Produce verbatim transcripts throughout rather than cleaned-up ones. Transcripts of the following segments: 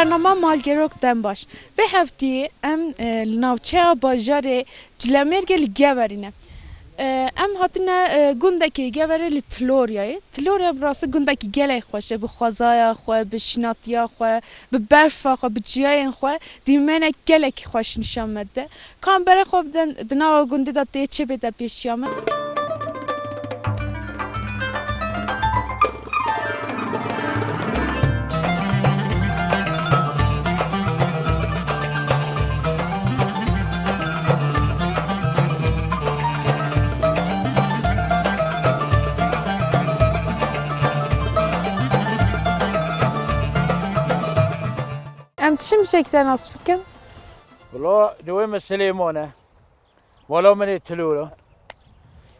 Bernama Malgerok dem baş. Vê heftiyê em, e, li navçeya bajarê Cilemêrgê li Geverî ne. E, em hatine, e, gundekê Geverê li Tiloryayê. Tilorya bi rastî gundekî gelek xweş e, bi xwezaya xwe, bi şînatiya xwe, bi berfa xwe, bi çiyayên xwe dîmenek gelekî xweş nîşan me dide. Ka em berê xwe bidin, di nava gundê de tê çi bête pêşiya me. Em diçin bi şekilde nas bikin. Wilo, navê min Silêman e. Mala min ê Tilor e.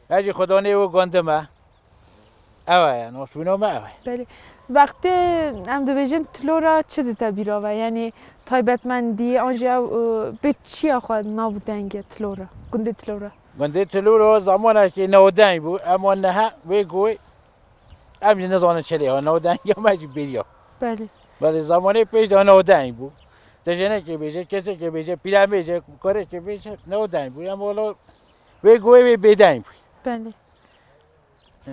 Ez jî xwedanê wê gundê me. Ew e, yani, osbûna me ew e. Belê. Wextê em dibêjin Tilora çi dite bîra ve? Yani taybetmendî, an jî ew, e, bi çiya xwe nav deng e Tilora, gundê Tilora? Gundê Tilora zamanekî navdeng bû, ema niha wê goyê Em jî nizanin çi lê ha, navdengiya me jî bêriya. Belê. Belê zamanê pêş de navdeng bû. Te jinekê bêje, kesekê bêje, pîlemêje, korekê bêje, navdeng bû. Em wala wê goyê wê bêdeng bû. Belê. Heh.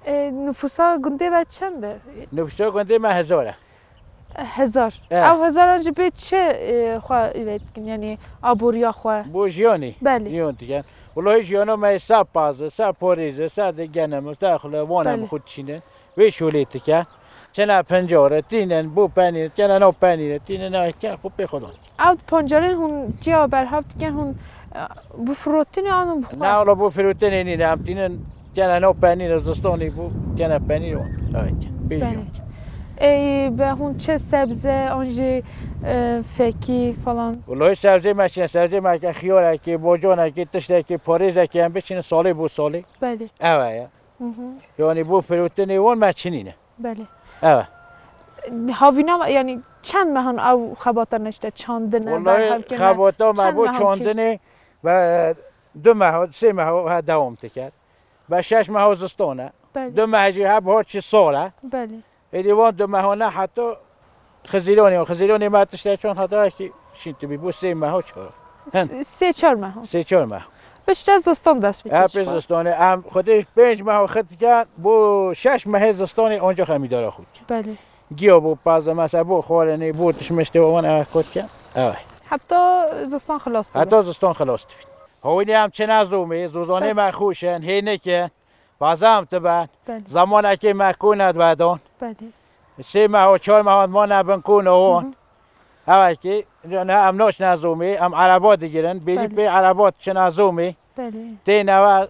E, nüfusa gundê ve çend e? Nüfusa gundê me hezar e. Hezar. He. Ew hezaran ji bê çi, e, xwe vê dikin, yanî aboriya xwe? Bo jiyanê. Belê. Jiyan dikin. Welahi jiyana me sa paz e, sa porêz e, sa de genim e, sa xule wan em Belê. Xwe dişînin. Wê şolê dike. Çene pencar e, tînin, bo penîr, çene nav penîr e, tînin, nav ke, xwe pê xwe dan. Ew pancarên hûn çiya berhev dikin, hûn, e, bo firotinê an bo xwe? Na, wala bo firotinê nîne, em tînin, çene nav penîr e, zistanê bo, çene penîr wan. Evet, Belê. Ê, be hûn çi sebze, an jî, e, fekî falan? Welahi sebzê me çine, sebzê me ke xiyarekê, bocanekê, tiştekê, parêzekê em biçînin salê bo salê. Belê. Ew e ya. Hı hı. Yanî bo firotinê wan me çinîne. Belê. Ew e. Havîna, yanî çend mehan ew xebata neşte çandine, Welahi berhevkirine, xebata me çend bo mehan çandinê ve du meha, sê meha he dewam dike. Be şeş meha zistan e. Belê. Du meh jî he bihar çi sal e. Belê. Êdî wan du mehane heta Xizîlonê, Xizîlonê me tiştek çand heta eştî şîn tibî bo sê meha çar. Hin. S-, sê çar meha. Sê çar meha. Pişte zistan dest pê He, tişka. Pê zistanê. Em xwedê pênc meha xit diken bo şeş mehê zistanê ancak em îdara xwe dikin. Belê. Giya bo pazde mesela bo xwarinê, bo tişmiştê wan em xwe dikin. Evet. Heta zistan xilas dibe. Heta zistan xilas dibe. Hawînê em çine zomê, zozanê Belê. Me xweş in, hênik in. Bazam dibe. Belê. Zamanekê me kone dibe don. Belê. Sê meha, çar meha mane bin kone wan. Hı hı. Hewekî, ne em naçine zomê, em ereba digirin. Bêrî Belê. Pê ereba diçine zomê. Belê. Têne we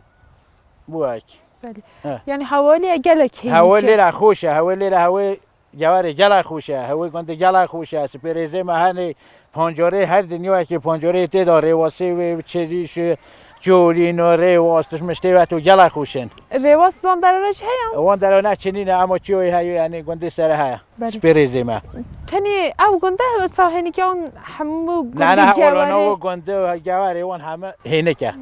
bu ek. Belê. He. Yani hewalê gelek hênik e. Hewê lêre xweş e, hewê lêre hewê Geverê gelek xweş e, hewê gundê gelek xweş e, spêrêzê me hene, pancarê her dinyayekê pancarê tê de, rêwasê wê, çêrîş, çolîn, rêwas, tişmiştê wê tu gelek xweş in. Rêwas zan derane jî heye? Wan derane çinî ne, ama çiyoyê heye, yani gundê sere heye. Belê. Spêrêzê me. Tenê ew gunde sa hênike an hemû Ne, gundê ne, Geverê? Olana o gundê Geverê wan heme hênik e.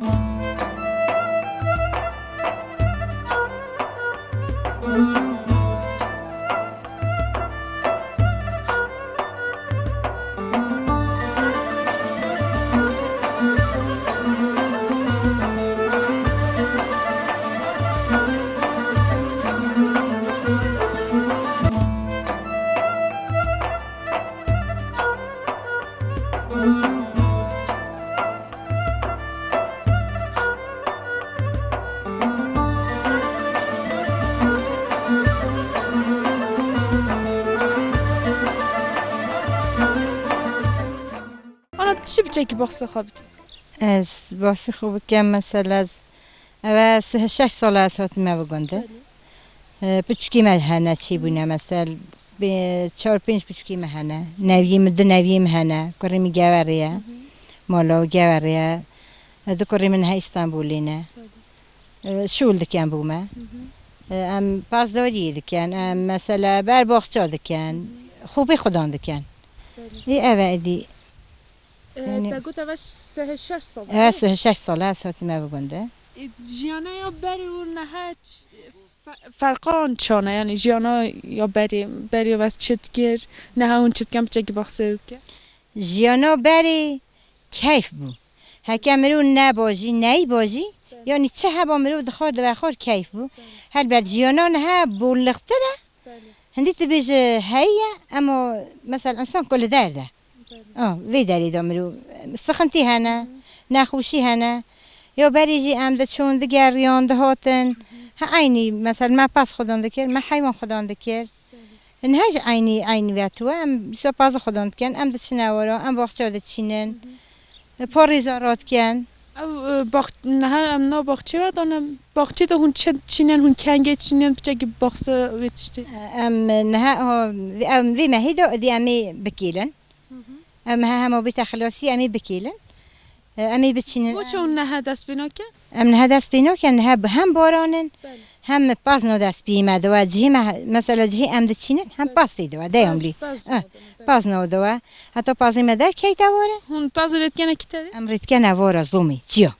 Ana, tu çi biçekî baxsa xwe bikî? Ez baxsî xwe bikim, mesela, ez, ev e sih şeş sal e ez hatime vê gundê. Belê. E, piçûkî me hene çêbûne, mesel, bê-, çar pênc piçûkî me hene. Neviyê min, du neviyê min hene. Kurê min Geverê ye. Hı hı. Mala wî Geverê ye. E, du kurê min niha Îstanbulê ne. Belê. E, şûl dikin bo me. Hı hı. E, em pazdariyê dikin, em mesela ber baxça dikin. Hı hı. Xwe pê xwedan dikin. Belê. Ê, ev e êdî. E, Yani te got ev e sih şeş sal e? Ev e sih şeş sal e ez hatime vê gundê. E, jiyana ya berê û niha ç-, fe-, ferqan çi ne? Yanî jiyana ya berê, berê wes çi dikir, niha hûn çi dikin, piçekî baxsê wê bike. Jiyana berê keyf bû. Heke mirov neba jî, neyba jî, yanî çi heba mirov dixwar divexwar keyf bû. Helbet jiyana niha bolixtir e. Hindî tu bêje heye, ema mesela insan ku li derd e. Ah, vê derê de mirov, sixintî hene, nexweşî hene. Ya berê jî em diçûn, digeriyan, dihatin. Ha, eynî, mesela me pez xudan dikir, me heywan xudan dikir. Niha jî eynî, eynî vetu em dîsa pazê xudan dikin, em diçine wara, em baxça diçînin. Parêza radikin. Ew, e, bax-, niha em nav baxçê ve dane. Baxçê de hûn çi çînin, hûn kengê çînin, piçekî baxse wê tiştê. Em niha, ha, em vê mehê de êdî em ê bikêlin. Em he hema bîte xilasî, em ê bikêlin. Em ê biçînin. Bo çi hûn niha dest pê nakin? Em niha dest pê nakin, niha bi hem baran in, hem paz nade dest pê me de we. Cihê me, mesela cihê em diçînin, hem paz tê de we, deyom lî. Paz, paz nade we. Heta pazê me derkeyte were. Hûn paz rêdikene kî terê? Em rêdikene wara zomê, çiya.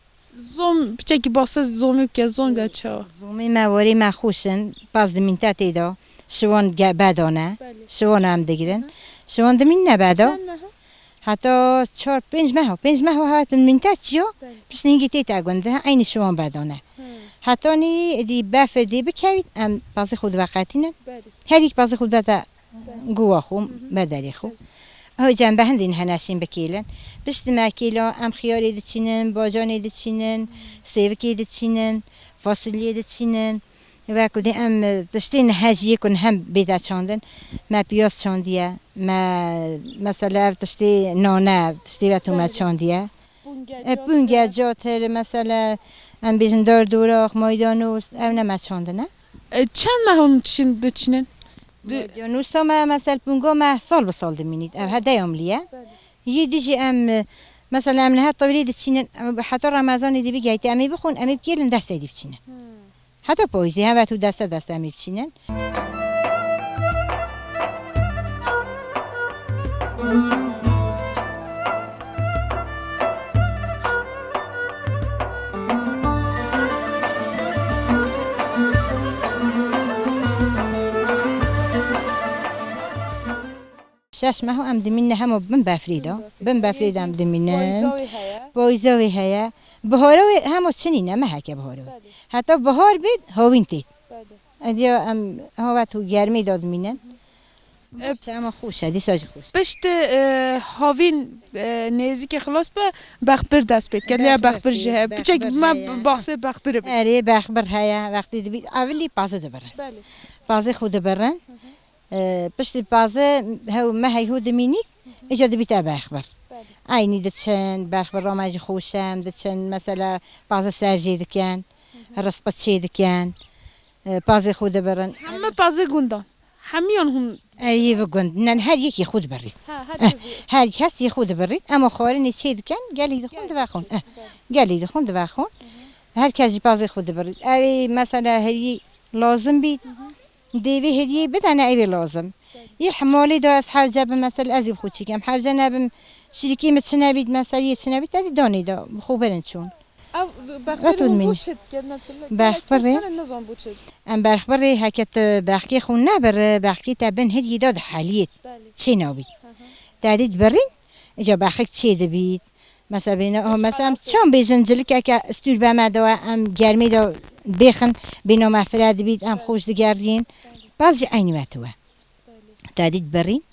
Zom, piçekî bahsa zomê bike, zom de çawa? Zomê me warê me xweş in, paz dimînte tê de, şiwan ge-, bedane, şiwan em digirin. Şiwan dimînne beda. Çend meha? Heta çar, pênc meha, pênc meha hatin mînte çiyo, piştî hingî tête gund, eynî şiwan bedane. Hetanî êdî befir dê bikevît, em pazê xwe diveqetînin. Her yek pazê xwe dibete guwa xwe, bederê xwe. Ew cem be hindî niha neşîn bikêlin. Piştî me kêla, em xiyarê diçînin, bacanê diçînin, sêvikê diçînin, fasulyê diçînin. Wekû dê em tiştê niha jî yê ku niha bête çandin. Me piyaz çandiye, me mesela ev tiştê nane, ev tiştê ve tu me çandiye. E, pûnge, catir, mesela em bêjin dar, dorax, maydanûs, ew ne me çandine. E, çend meh hûn tişin biçînin? Maydanûsa me, mesela pûnga me sal bi sal dimînît. Ev he deyomlî ye. Yê dî jî em, e, mesela em niha tewrê diçînin, em heta Remezanê dê bigeytê, em ê bixwin, em ê bikêlin destê dî biçînin. Heta payîzê, heve tu deste deste em ê biçînin. Şeş meho em dimîne hema bin befrê de. Bin befrê de em dimînin. Payîza wê heye. Payîza wê heye. Bihara wê hema çinî ne, meheke bihara wê. Belê. Heta bihar bêt, havîn têt. Belê. Ediya em hava tu germê de dimînin. E, Çema xweş e, dîsa jî xweş. Piştî, e, havîn, e, nêzîkî xilas be, bexbir dest pê dike. Lê bexbir jî heye. Piçek me bahsê bexbirê bike. Erê, bexbir heye. Wextî dibî, evilî pazê dibirin. Belê. Pazê xwe dibirin. E, piştî pazê hew me heyhû dimînîk, îca dibîte bexbir. Belê. Eynî diçin, bexbir rama jî xweş e, em diçin, mesela pazê ser jê dikin, rizqi çê dikin, e, pazê xwe dibirin. Hemî pazê gundan. Hemiyan hûn. E, yê vi gund, nen her yekî xwe dibirît. Ha, her Eh, kes yê. Her kes yê xwe dibirît, ema xwarinê çê dikin, gelî dixwin divexwin. Eh, gelî dixwin divexwin. Her kes jî pazê xwe dibirît. Ew ê mesela herî lazim bît. Dê vê hêdiyê bidene, ev ê lazim. Yê hemalê de ez hewce bim, mesela ez ê bi xwe çêkim. Hewce nebim, şirîkê min çi nebît, mesela yê çi nebît, te dî danê de, bi xwe birin çûn. Ev bexbirê hûn bo çi dike, mesela? Bexbirê. Gelek kes hene nizan bo çi dike. Em bexbirê, heke tu bexkê xwe nebirî, bexkê te bin hêdiyê de diheliyêt. Belê. Çê nabît. Hı hı. Te dî dibirîn, îca bexik çê dibît. Mesela bêne, ha, mesela em çawa bêjin, cilikeke stûr be me de we, em germê de bêxin, bêna me fire dibît, em xweş digerîn. Paz jî eynî wet we. Te dît birîn,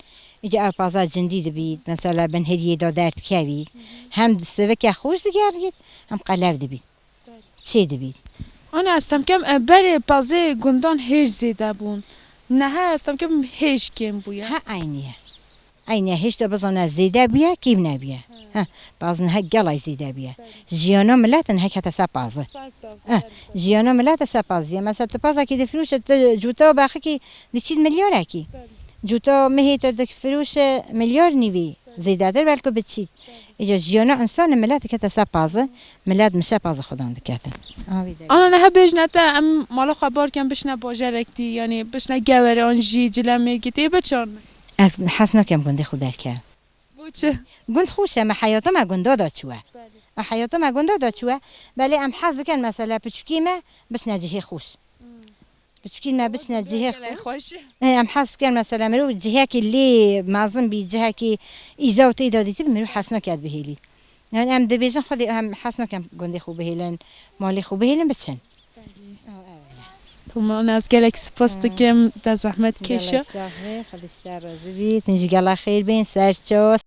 îca ev paza cindî dibît, mesela bin heriyê de derdikevî. Hem sivike xweş digerît, hem qelev dibît. Çê dibît. Ana ez temkem, e, berê pazê gundan hêj zêde bûn. Niha ez temkem hêj kêm bûye. Ha, eynî ye. Eynî hêşta bizane zêde bûye, kêm nebûye. He. Heh, paz niha gelay zêde bûye. Belê. Jiyana miletin hek hete se pazı. Ser pazı, eh, her pazı. Jiyana miletin se pazı ye. Mesela tu pazakî difiroşe, tu cuta bexikî diçît milyarekî. Belê. Cuta mihê tu difiroşe milyar nîvî. Belê. Zêdetir belku biçît. Belê. Îca jiyana însanê milet hek hete se pazı. Milet mişe pazı xudan diketin. Ana niha bêjne te em mala xwe bar ken bişne bajarektî, yanî bişne gewerê an jî cilemêrgî tê biçarne. Ez hez nakem gundê xwe derkevim. Bo çi? Gund xweş e, me heyata me gunda da çûye. Belê. A heyata me gunda da çûye. Belê em hez dikin mesela piçûkî me biçine cihê xweş. Piçûkî me biçine cihê xweş. Ê, em hez dikin mesela mirov cihekî lê mezin bî, cihekî îza û tê de dîtibî mirov hez nake bihêlî. Yani em dibêjin xwedê em hez nakin gundê xwe bihêlin, malê xwe bihêlin biçin. Tamam, ez gelek spas dikim, te zehmet kêşe. Gelek sax be, Xwedê ji te razî bî. Tin jî gelek xêr bên, ser çaw.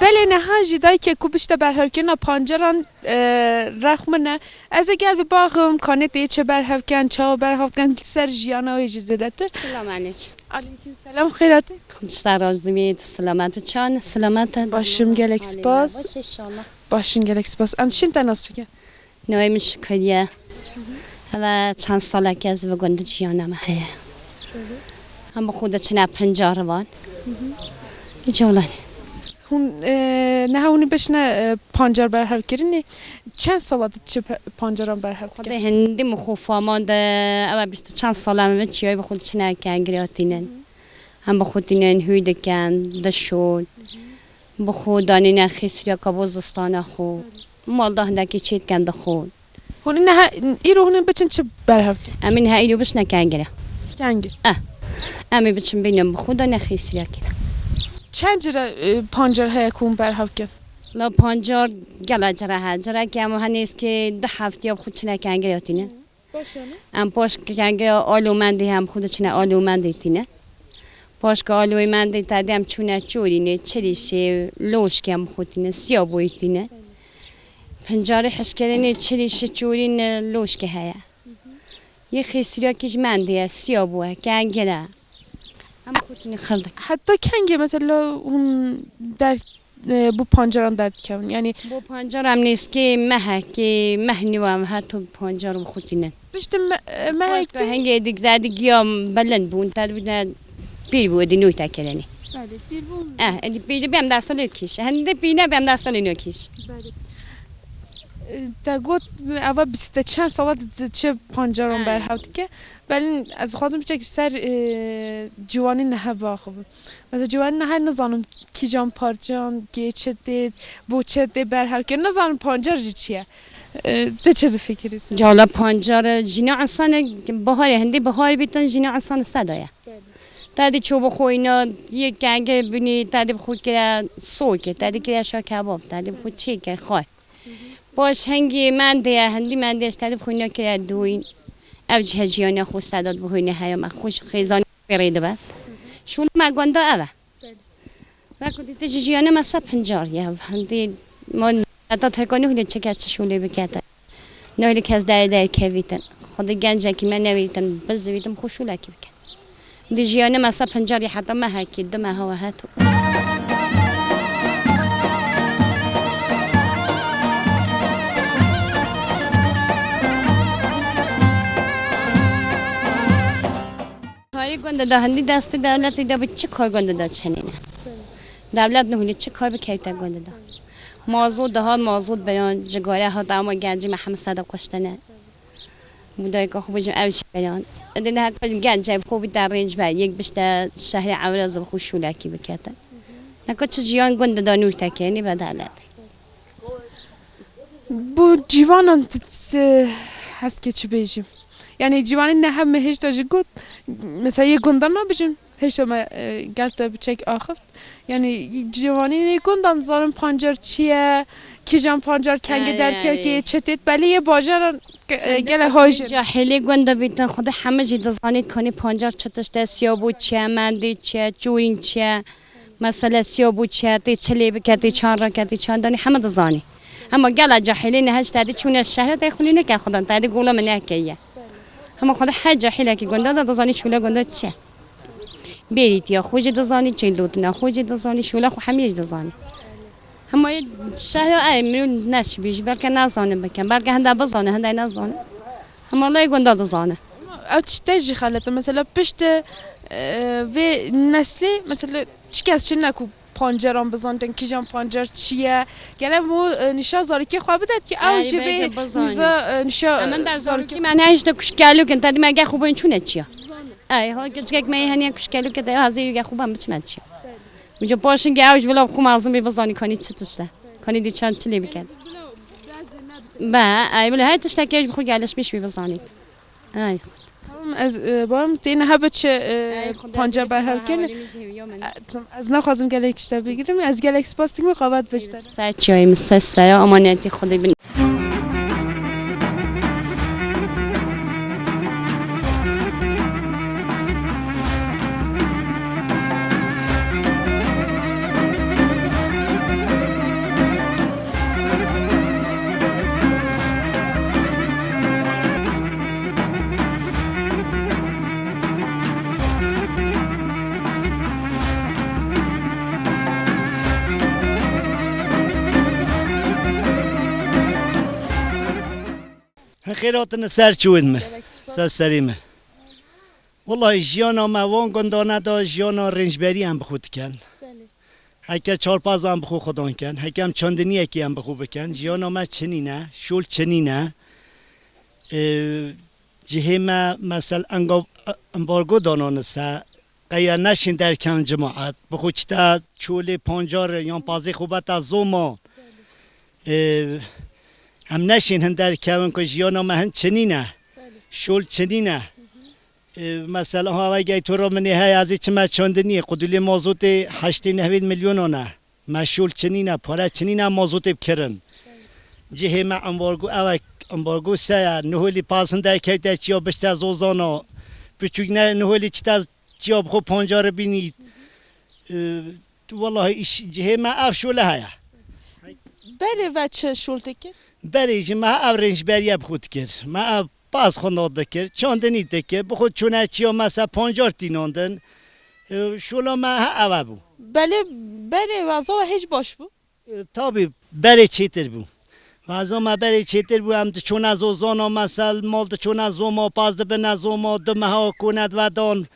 Belê niha jî dayikê ku bişte berhevkirina pancaran, e, rex min e. Ez ê gel bibaxim, kanê tê çi berhev ken, çawa berhev ken, li ser jiyana wê jî zêdetir. Selam aleykum. Aleykum selam, xêr hatî. Xwedişta razî bît, selamet çan, selamet. Başim, gelek spas. Baş inşallah. Başim, gelek spas. Em çin te nas bikin. Navê min Şikariye. Heve çend saleke ez li gund jiyana me heye. Em bi xwe diçine pencar van. Îca welaî. Hûn, e, niha hûn ê biçine, e, pancar berhevkirinê. Çend sala diçi pe-, pancaran berhev dike? Xwedê hindî min xwe faman de, ew e bîst çend sala min çiyayê bi xwe diçine kengirê hatînin. Em bi xwe tînin, hûy dikin, dişon. Bi xwe danîne xêsiriyaka bo zistana xwe. Mal da hindekî çê dikin dixwin. Hûn niha, îro hûn ê biçin çi berhev kin? Em ê niha îro biçine kengire. Kengir? Eh. Em ê biçin bînin bi xwe danîne xêsiriyakê de. Çend cire, e, pancar heye ku hûn berhev kin? La pancar gela cire heye. Cireke em henêzkê du heftiya bi xwe çine kengire hatînin. Em paş kengê alo mendê hem xwe diçine alo mendê tîne. Paş ke aloyê mendê te dem çûne çorînê, çirîşê, loşkê em xwe tîne, siyaboyê tîne. Pincarê hişkerênê çirîşê çorîn loşkê heye. Yê xêsiriyakî ji mendê ye, siyabo ye, kengir e. Em xwe tîne xirdik. Heta kengê mesela hûn der e, bu pancaran derdikevin? Yani bu pancar em nêzkê mehekê, meh nî em heto pancar bi xwe tînin. Piştî me-, e, mehekê hingê dik te di giya bilind bûn, te dibine pîr bû, di nû te kirinî. Belê, pîr bûn. Eh, edi pîr bi em deh salê kîş. Hende pîr ne bi em deh salê nû kîş. Belê. E, te got, eva bîst çend sala di, di çi pancaran berhev dike? Belê, ez dixwazim piçek ser, e, ciwanî niha biaxivim. Mesela ciwanî niha nizanim kîjan parçan, kê çi tê, bo çi tê berhev kir. Nizanim pancar jî çi ye. E, te çi difikirî ser? Cala pancar, jîna insane baharê, hindê bahar bîtin jîna insane seda ye. Belê. Tadî çobo xoyna, yê kenge binî, tadî bi xwe kire soke, tadî kire şa kebab, tadî bi xwe çêke, xay. Paş hingî mendê ye, hindî mendê ye, ji tadî bi xwe nakire dûyîn. Ev ji heciyane xwe sedat bi xwe ne heye me, xwe ji xêzanî pê rê dibe. Şûlê me gonda ev e. Belê. Wekî dî tu ji jiyana me se pincar ye. Hindî ma heta teka nûhilê çi kes çi şûlê bikete. Nûhilê kes dayê dayê kevîtin. Xwedê gencekî me newîtin, bizivîtin, xwe şûlekî bike. Di jiyana me se pincar ye heta mehekî, du meha we heto. Karê gundê de hindî destê dewletê de bi çi kar gundê de çinîne? Dewlet nihûlî çi kar bikewte gundê de? Mazot dihat, mazot beyan, cigare hat, ama gencî me hemî sede kuştine. Bû dayika xwe bijim ev jî beyan. Ede ne heka genc ev xwe bîte rênc be, yek bişte şehrê Ewrez bi xwe şûlekî bikete. Neka çi jiyan gundê de nû te kenî be dewlet. Bo ciwanan tu, tu heskê çi bêjî? Yani ciwanî ne heme hêşta jî got, mesela yê gundan nabêjim, hêşta me, e, gel te bi çek axift. Yani ciwanî yê gundan zanin pancar çi ye, kîjan pancar kengî derdikevkê, çi têt belê yê bajaran, e, gele hajir. Cahilê gunda bîtin, xwedê heme jî dizanît kanî pancar çi tişt e, siyabo çi ye, mendê çi ye, çûyîn çi ye. Mesele siyabû çi ye, tê çi lê bike, tê çan reke, tê çan danî, heme dizanî. Hema gela cahilê ne hej tedî çûne şehre tê xulî neke xudan, tedî gola min neke ye. Hema xwe de her cahilekî gunda de dizanî şûla gunda çi ye. Bêrîtiya xwe jî dizanî, çêldotina xwe jî dizanî, şûla xwe hemî jî dizanî. Hema yê şehra ew mirov neşibî jî, belke nezane bikin, belke hende bizane, hende nezane. Hema lê gunda dizane. Ev tiştê jî xelet e. Mesela piştî, e, vê neslê, mesela çi kes çi ne ku pancaran bizantin, kijan pancar çi ye? Gele bo, e, nîşa zarokê xwe bidet ki ew Erê jî bê bê bizanî. Nîza, e, nîşa Hemen der zarokê zarokê me ne işte kuşkelûk in, te dî me gel xwe bin çûne çiya. Ey, ha, küçük ekmeği heniye kuşkelûk de hazir gel xwe bin biçme çiya. Uca paşin gel ew ji bila xwe mazim bê bizanî kanî çi tişte. Kanî dî çend çi lê biket. Be, ey, bila her tiştekê ji bi xwe gelişmiş bê bizanî. Ay. Tamam, ez, e, barim tê niha biçe, e, Ay, Xwedê panca ez berhev biçim, kene. Alî min jî hêviya min. E, tamam, ez naxwazim gelek işte bigirim. Ez gelek spas dikim, qavat bişte. Ser çiyayê min, ser seya, amanetî Xwedê bin. Hin xêr hatine ser çûyên me, ser serê me. Wellahî jiyana me wan gundane de jiyana rêncberî em bi xwe dikin. Belê. Heke çarpaz em bi xwe xwedan kin, heke em çandiniyekî em bi xwe bikin. Jiyana me çi nîne, şol çi nîne. Ee, cihê me mesel enga-, embargo danane se, qeya neşên derkevin cemaet. Bi xwe çite çolê pancar yan pazê xwe bete zoma. Ee, em neşên hin derkevin ku jiyana me hin çi nîne, şol çi nîne. E, mesela, ha, ev geytora min ê heye, ez ê çime çandiniyê, qudulê mazotê heştê nehwê milyonan e. Me şol çi nîne, pare çi nîne mazotê bikirin. Cihê me ambargo, ew e, ambargo se ye, niholî paz hin derkevte çiya bişte zozana, piçûk ne niholî çite çiya bi xwe pancarî bînî. E, tu welahi îş, cihê me ev şole heye. Berê ve çi şol dikir? Berê jî me ev rêncberiye bi xwe dikir. Me ev Paz xwe nod dikir, çandinî dikir, bi xwe çûne çiya me se pancar tînandin. E, şola me he ewe bû. Belê berê vaza we hêj baş bû? E, tabî berê çêtir bû. Vaza me berê çêtir bû, em diçûne zozana, me sel mal diçûne zoma, paz dibine zoma, du meha kone divedan,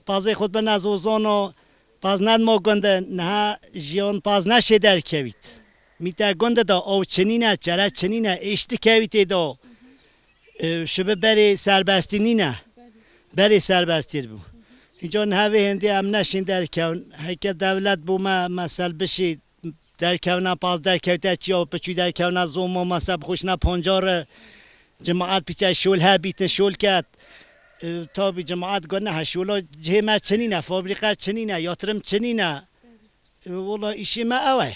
pazê xwe dibine zozana, paz nedima gunde, niha jiyan paz neşê derkevît. Mîte gunde de aw çinîne, çere çinîne, êş dikevî tê de. E, şibi berê serbestî nîne. Berê serbestî bû. Înca niha vê hindê em neşên derkevin. Heke dewlet bo me, mesel bişî derkevina paz derkevte çiya, piçû derkevina zoma, mese bixuşine pancarî. Cemaat piçe şol hebîtin, şol ket. E, tabî cemaat got, nehe şola cihê me çinîne, fabrîqe çinîne, yatırım çinîne. E, wela îşê me ew e.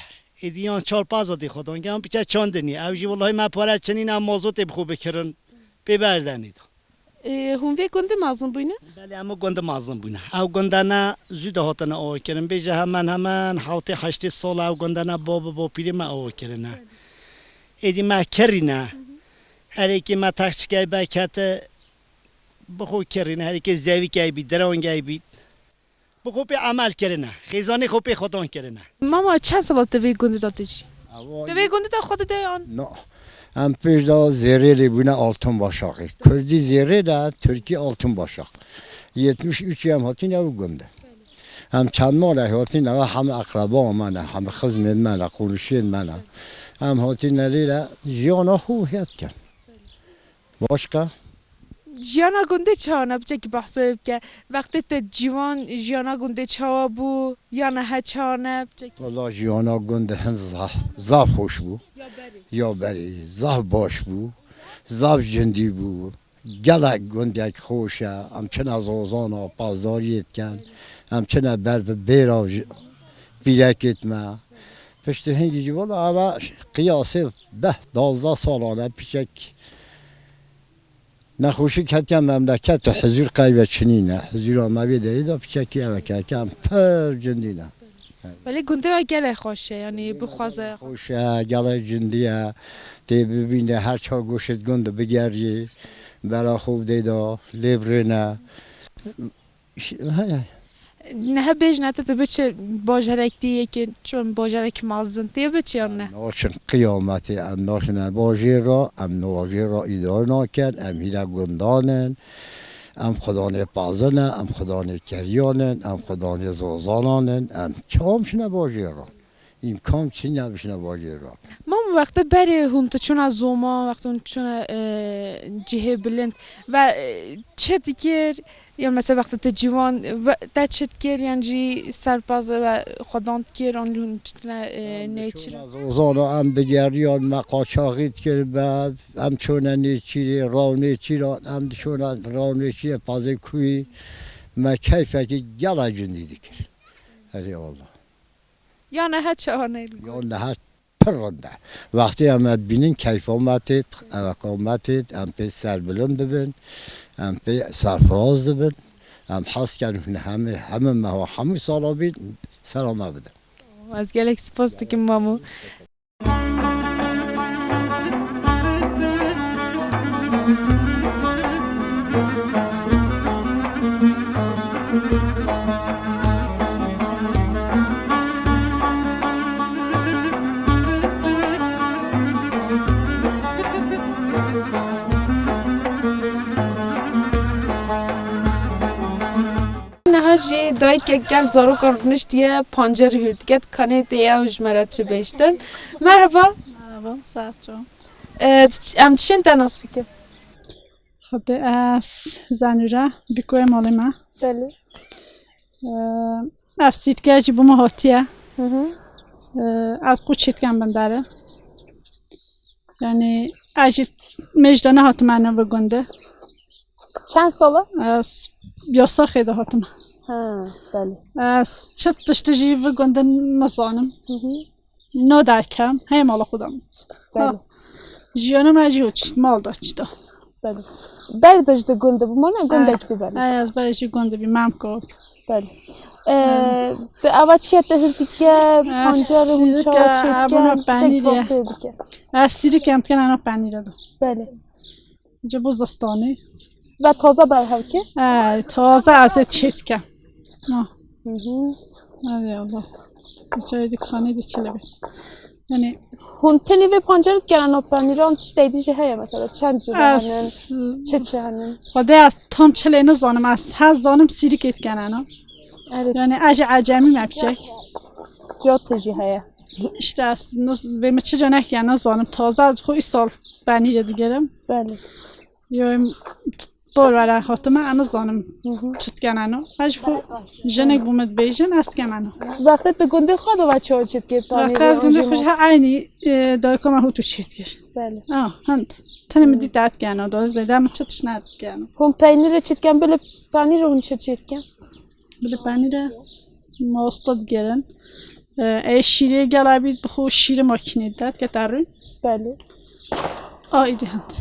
Êdî yan çar paz dê xwe dan, yan biçe çandinî. Ew jî welahi me pare çinîne, mazotê bi xwe bikirin. Pê berdenê de. E, hûn vê gundî mezin bûyne? Belê, em gunde mezin bûyne. Ew gundane zû de hatine awa kirin. Bêje hemen hemen hewtê heştê sal ew gundane bab û bapîrê me awa kirine. Êdî me kirîne. Herêkê me texçikey be kete bi xwe kirîne. Herêkê zevîkey bî, direngey bî. Bi xwe pê emel kirine, xêzanê xwe pê xwedan kirine. Mama, çend sala tu vê gundî de dijî? Awa Tu vê gundî de xwe dide yan? No. Em pêş de Zêrê lê bûne Altın Başakê. Kurdî Zêrê de, Tirkî Altın Başak. Yetmiş üç em hatîne ev gundî. Em çend malek hatîne, ev heme eqreba me ne, heme xizmên me ne, qonşiyên me ne. Em hatîne lê re jiyana xwe hêt kin. Başka? Jiyana gundê çawa ne, biçekî behsê wê bike. Wextê te ciwan jiyana gundê çawa bû, ya ne he çawa ne, biçekî. Wela jiyana gundê hin zaf, zaf xweş bû. Ya berê. Ya berê, zaf baş bû. Zaf cindî bû. Gelek gundek xweş e. Em çine zozana, pazdariyê dikin. Em çine ber bi bêra ji-, pîrekêt me. Piştî hingî jî wela eve qiyasê deh, dazdeh salan e, piçek Nexweşî ketiye memleket û hizûr qey ve çinîne. Hizûra me vê derê de piçekî ev e, keke em pir cindî ne. Belê gundê we gelek xweş e, yanî bixwaze. Xweş e, gelek cindî ye. Tê bibîne her çar goşê gund bigeriyê. Bela xwe dê da, lê birêne. Ş-, he, he. Niha bêjne te, tu bi çi bajarek tê yekê, çi bajarek mezin tê bi çi yan ne? Em naçin qiyametê, em naçine bajêr ra, em bajêr ra îdare nakin, em hîre gundan in, em xudanê pezin in, em xudanê keriyan in, em xudanê zozanan in, em çawa çine bajêr ra? Îmkan çi ne bişine bajêr ra. Mam, wextê berê hûn tu çûna zoman, wextê hûn çûna, e, cihê bilind ve, e, çi dikir? Ya mesela wextê tu ciwan ve te çi dikir? Yan jî serpaz ve xwedan dikir, an hûn çûna, e, nêçîra? Zozana em digeriyan, me qaçaxî dikir, be em çûne nêçîrê, raw nêçîra, em diçûne raw nêçîrê pazê kuyî. Me keyfekî gela cindî dikir. Erê Allah. Ya niha çawa neyl? Ya niha pir rind e. Wextê em dibînin keyfa me têt, eveka me têt, em pê serbilind dibin, em pê serfiraz dibin. Em hez dikin hûn hemî, hemî me wa hemû sala bîn, sera me bidin. Ez gelek spas dikim, mamo. Niha jî dayikek gel zarokan rûniştiye, pancerê hûr dike, dikanê tê ye û ji me re çi bêjtin. Merhaba. Merhaba, serço. E, em dişên te nas bikin. Xwedê ez Zenûre, bîkoyê malê me. Belê. E, ev sîrke jî bi me hatiye. Hı hı. E, ez qû çêtken bin dere. Yani ez jî mêj de nehatime ene bi gundê. Çend sal e? Ez yasaxê de hatime. Ha, belê. Ez çi tiştî jî bi gundê nizanim. Hı hı. No derkem, hey mala xwe de. Belê. Ha. Jiyana me jî çi mal da çi da. Belê. Ber de ji gund bû, mane gundek dî belê. Ay, ez ber jî gund bî, Memko. Belê. Ee, te ava çiye te hildîske, pancarê hûn çawa çêtken, çek penîrê. Ez sîrîk em dikin, ana penîre de. Belê. Ji bo zistanê. Ve taze berhev kir? Ay, taze ez ê çêtke. Ha. Hı hı. Ay Allah. Çay dükkanı da çile bir. Yani hûn tenê vê pancarê dikenena penîran tiştê dî jî heye mesela? Çend cih henin? Çi çi henin? Xwedê ez tam çilê nizanim, ez hez zanim sîrikê dikenena. Yani ez jî ecemî me biçek. Ciya tê jî heye. İşte ez vê min çi canek ya nizanim. Taze ez xwe îsal penîrê digerim. Belê. Yo em dor were hatime, ez nizanim çi dikeneno. Ez jî xwe jinek bûme dibêjin, ez dikemeno. Wextê tu gundê xwe de ve çawa çêt kê panîrê? Wextê ez gundê xwe jî he eynî, e, dayika me hûtû çêt kir. Belê. Ah, hind. Tenê min dî te dikeno, do zêde min çi tişt nedikeno. Hûn peynîrê çêt ken, bilê panîrê hûn çi çêt ken? Bilê panîrê masta digerin. E, e, şîrê gela bî bi xwe şîrê makînê de dikete rûn. Belê. A, îdî hind.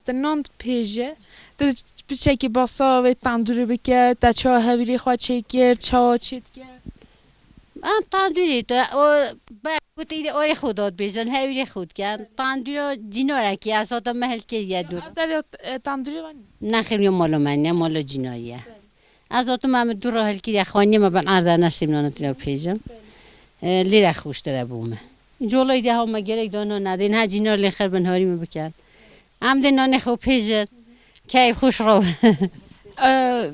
Te nan pêje, te piçekî basa wê tendûrê bike, te çawa hewîrê xwe çêkir, çawa çêdike? Em tendûrê te, o, be, gotî de orê xwe dad bêjin, hewîrê xwe dikin. Tendûra cînarekî, ez hata me hilkiriye dûr. Ev derya, e, tendûrê ve ne? Nexêr, ya mala me ne, mala cînayî ye. Ez hatim em dû re hilkiriye, xaniyê me ben erde neştîm nana tîna pêjim. E, lêre xweştir e bo me. Colayî de ha me gerek dana nedên, ha cînar lê xir bin harî me bikin. Em dê nanê xwe pêjin. Keyf xweş re. E,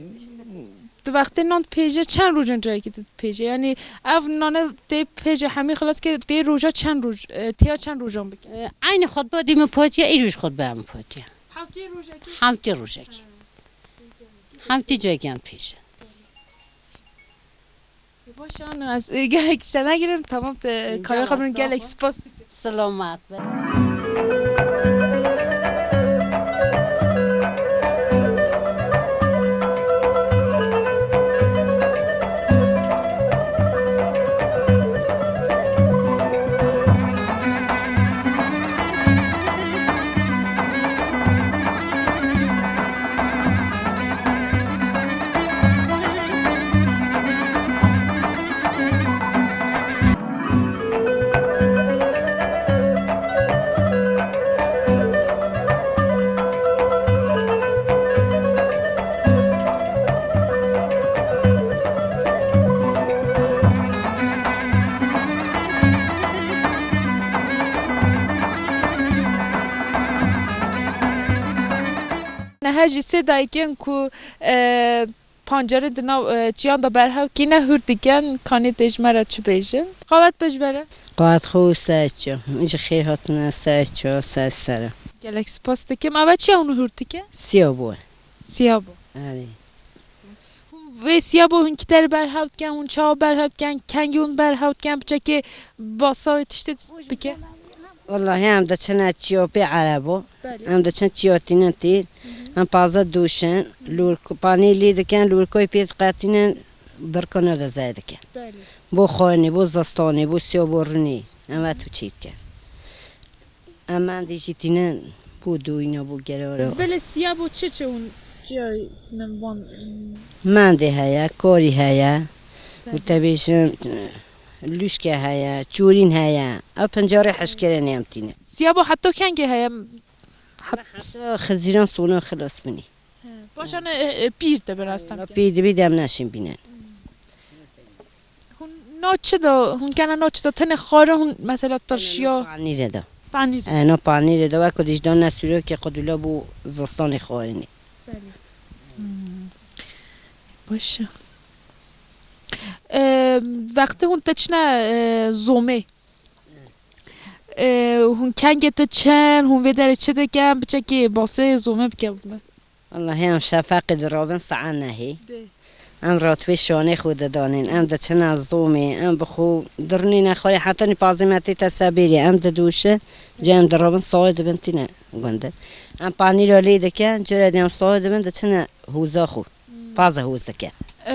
tu wextê nan pêje çend rojan carekî tu pêje? Yani ev nane tê pêje hemî xilas ke tê roja çend roj, e, têya çend rojan bike? E, aynı xutbe dî min patiye, îroj xutbe min patiye. Heftê rojekî? Heftê rojekî. Hem tî cegên pêşe. Baş an ez, e, gelek şenagirim, tamam, te, karê xwe min gelek spas dikim. Selamet be. Niha jî sê dayikên ku, e, pancarê di nav, e, çiyan de berhev kîne, hûr dikin, kanê tê ji me re çi bêjin? Qawet be ji me re. Qawet xwe û ser çi. Ji xêr hatine ser çi, ser sere. Gelek spas dikim. Ava çiya hûn hûr dike? Siya bû. Siya bû. Erê. Vê siya bû hûn kî der berhev dikin, hûn çawa berhev dikin, kengî hûn berhev dikin, biçekê basa wê tiştê bike? Wallahî em diçine çiyopê erebo. Belê. Em diçin çiya tînin tî. Hı hı. Em paze dûşin, lûrk-, panî lî dikin, lûrkoyê pê diqetînin, birkana de zey dikin. Belê. Bo xanî, bo zistanî, bo siya, bo rinî. Em ve tu çî dikin. Em mendê jî tînin bo dûyîna, bo gerara. Belê siya bo çi çi hûn çiya tînin van? Mendê heye, korî heye. Belê. Û te bêjin, lûşke heye, çûrîn heye. Ev pincarê hişkirê nêm tîne. Siya bo heta kengê heye? Heta Xizîran sona xilas binî. He, paşan, e, e, pîr te bi rastan. Pîr dibî dem neşin bînin. Hûn na çi de, hûn kena na çi de, tenê xwarin hûn mesela tirşiya? Panîre de. Panîr. E, na panîre de, wek ku dîjdan ne sûrokê qudula bû zistanê xwarinê. Belê. Hmm. Baş e. E, wextê hûn te çine, e, zomê. E, hûn kengê te çin, hûn vê derê çi dikin, biçekê basê zomê bike bi me. Wellahî em şefeqê dirabin saet nehê. Dê. Em ratibê şanê xwe didanên, em diçine zomê, em bi xwe dirnîne xwarê, heta nî pazê me tête sebêrê, em didûşin, cê em dirabin saxê dibin tîne gundin. Em panîra lê dikin, cure dê em saxê dibin, diçine hûza xwe. Paze hûz dike. E,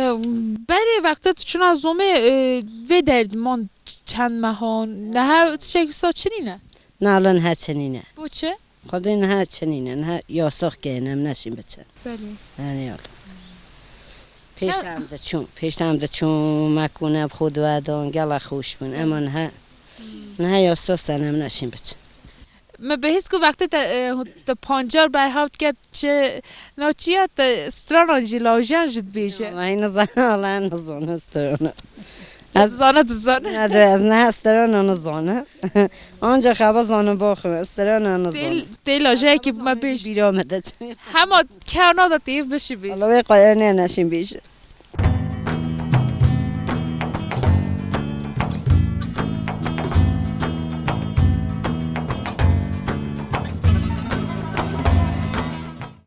berê wextê tu çûna zomê, e, vê derdî man ç-, çend mehan, niha tiştek wisa çinîne? Na, li niha çinîne. Bo çi? Xwedê niha çinîne, niha yasax kirin, em neşîn biçin. Belê. Yanî yala. Pêş de em diçûn, pêş de em diçûn, me kûne bi xwe diwedon, gelek xweş bûn. Ema niha, niha yasax sen em neşîn biçin. Me bihîst ku wextê te, e, te pancar berhev dike, çi, na çi ya, te stranan jî, lajan jî dibêje. Wallahî nizane, wallahî nizane strana. Ez zane, tu zane? Ne, de ez ne strana nizane. Ancak heba zane baxim, strana nizane. Tê, tê lajeyekî bi me bêj. Bîra me de çi. Hema kena da tê bişi bêj. Allah wê qaya ne neşin bêj.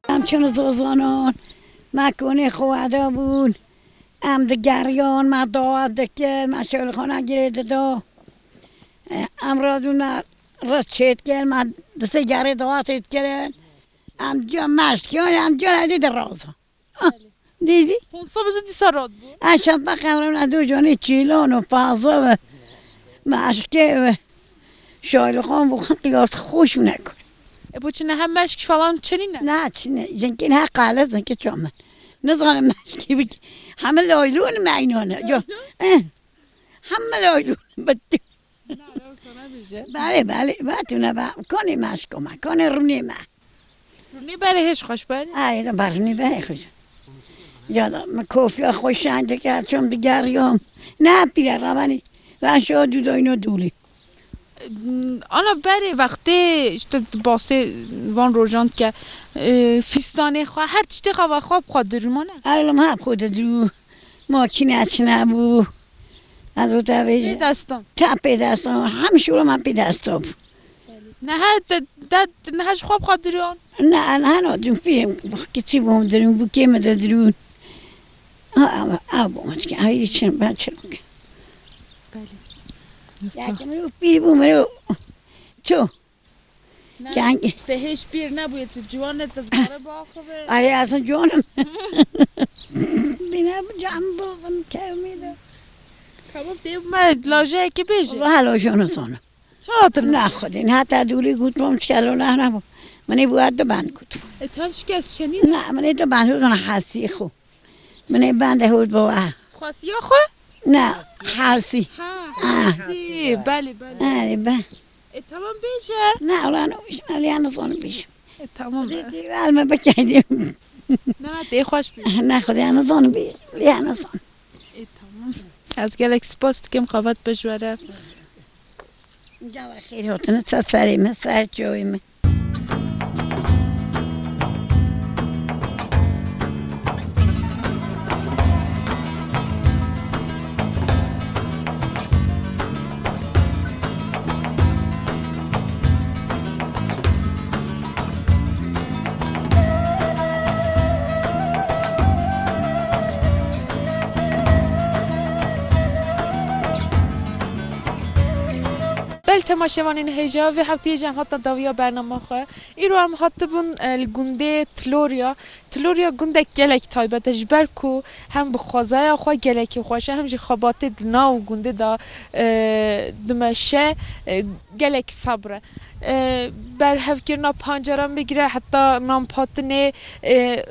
Em çûn zozanan, me konê xwe weda bûn. Em digeriyan, me dawa dikir, me şewlixana girê dida. Em radûn me rit çêdikir, me di sê gerê dawa çêdikirin. Em ca meşkiyan, em ca hevdî dirazan. Ah, dîdî. Hûn sibê zû dîsa rat bû? Ez şefeq em rewna dû canê çîlan û paza ve. Me eşkê ve. Şaylixan bû qiyas xweş nekir. E, bo çi ne hem meşk falan çinî ne? Ne, çinî. Jinkî ne qale, jinkî çamin. Nizanim meşkî bik. Hemî laylûn me înan e. Laylûn? Eh. Hemî laylûn. Bitti. Na, rew sana bêje. Belê, belê, be tu ne be. Konê meşko me, konê rûnê me. Rûnê berê hêj xweş berê? Ay, ne be rûnê berê xweş. Ya da me kofiya xweş şan dike, çom digeriyom. Ne pîre ravanî. Ben şo dudayno dûlî. Ana berê wextê işte basê van rojan dike, e, fîstanê xwe, her tiştê xwe ve xwe bi xwe dirû mane? Elim hep xwe didirû. Makîne çine bû. Ez û te bêjim. Pê destan. Te pê destan. Hemî şûra me pê destan bû. Niha te, te, niha ji xwe bi xwe diriyan? Na, na, no, dün film, bak, kiçi bom, dün bu keme de dün. Ha, ama, a, bu, ha, hiç, ben çılım. Belê. Ya, ki, mero, pîr bû, mero. Ço. Ne? Keng. Te hêj pîr nebûye, tu ciwan e, te dikare biaxive. Ay, aslında ciwanim. Dine bu cam bu, bunun kevmi de. Tamam, dê me lajeyekê bêje. Vallahi lajana sana. Çawa hatırına? Na, xwedê, heta dûlî got, bom, çikelo, ne, ne, bu. Min ê bu, heta ben got. E, tam şikes çenî? Na, min ê tu ben, hûdana hasî xo. Min ê bende hûd bo, ah. Xwasiya xwe? Na, hasî. Ha, Ah. Hasî, belê, belê. Erê, be. E, tamam, bêje. Na, ulan, o iş, Aliyan son bir. E, tamam. Dedi, "Verme, bakaydım." Na, tê xweş bî. Na, Xudiyan son bir. Aliyan son. E, tamam. Ez gelek spas dikim, qavat be ji we re. Cava xêr hatine, ser serê me, ser çavê me. Bel temaşevanên hêja, vê hefteyê jî em hatin dawiya bernama xwe. Îro em hatibûn, e, li gundê Tilorya. Tilorya gundek gelek taybet e, ji ber ku hem bi xwezaya xwe gelekî xweş e, hem jî xebatê di nav gundê de, e, dimeşe, e, gelek sabr e. E, berhevkirina pancaran bigire heta nanpatinê, e,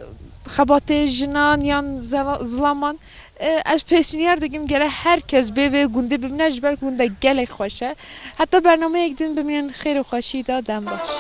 xebatê jinan yan zela-, zilaman. E, ez pêşniyar dikim gere her kes bê vê gundê bimîne, ji ber ku gundek gelek xweş e. Heta bernameyek din bimînin xêr û xweşî de, dem baş.